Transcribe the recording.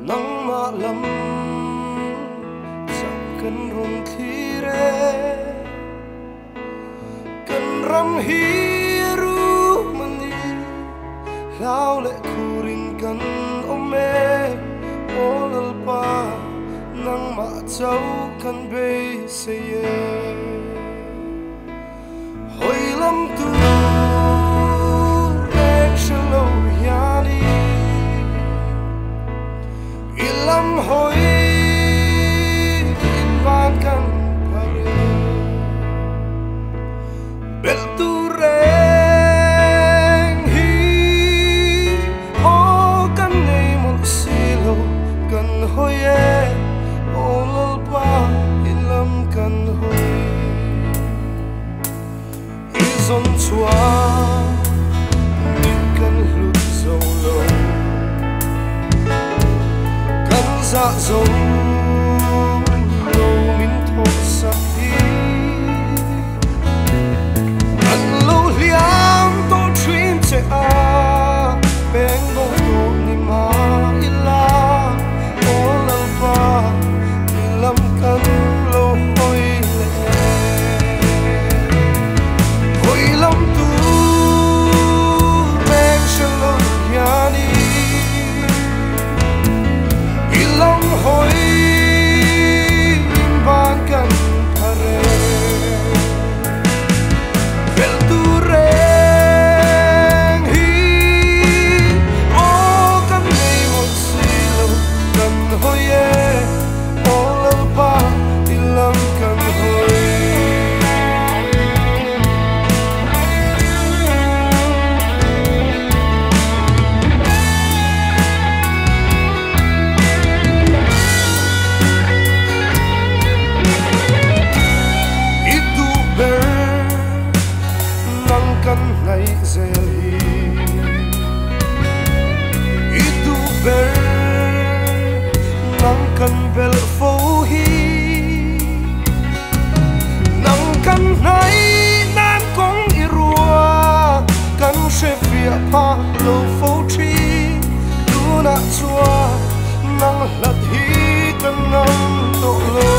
Nang ma lam chau kan run thire kan ram hi ru mani lau le khurin kan ome olal pa nang ma chau kan be se ye hoi lam tu reng shalo yani ilam hoi in van kan pare bel tu reng hi o kan nei mol silo kan hoi e olal pa ilam kan hoi izon chua ni kan hlut zo lo kan za zo lo min tho sa hi kan lo liam to thin che a beng bo to ni ma ila olal pa ilam kan lo hoi le hoi lam tu beng shalo yani ilam hoi in van kan pare bel tu reng hi o kan nei mol silo kan hoi e olal pa ilam kan hoi. Itu ber nang kan nai zel hi itu ber nang kan bel fo hi nang kan nai nan kong irua kan she fia pa lo fo thi tu na chua nang hlat hi kan ngam to lo.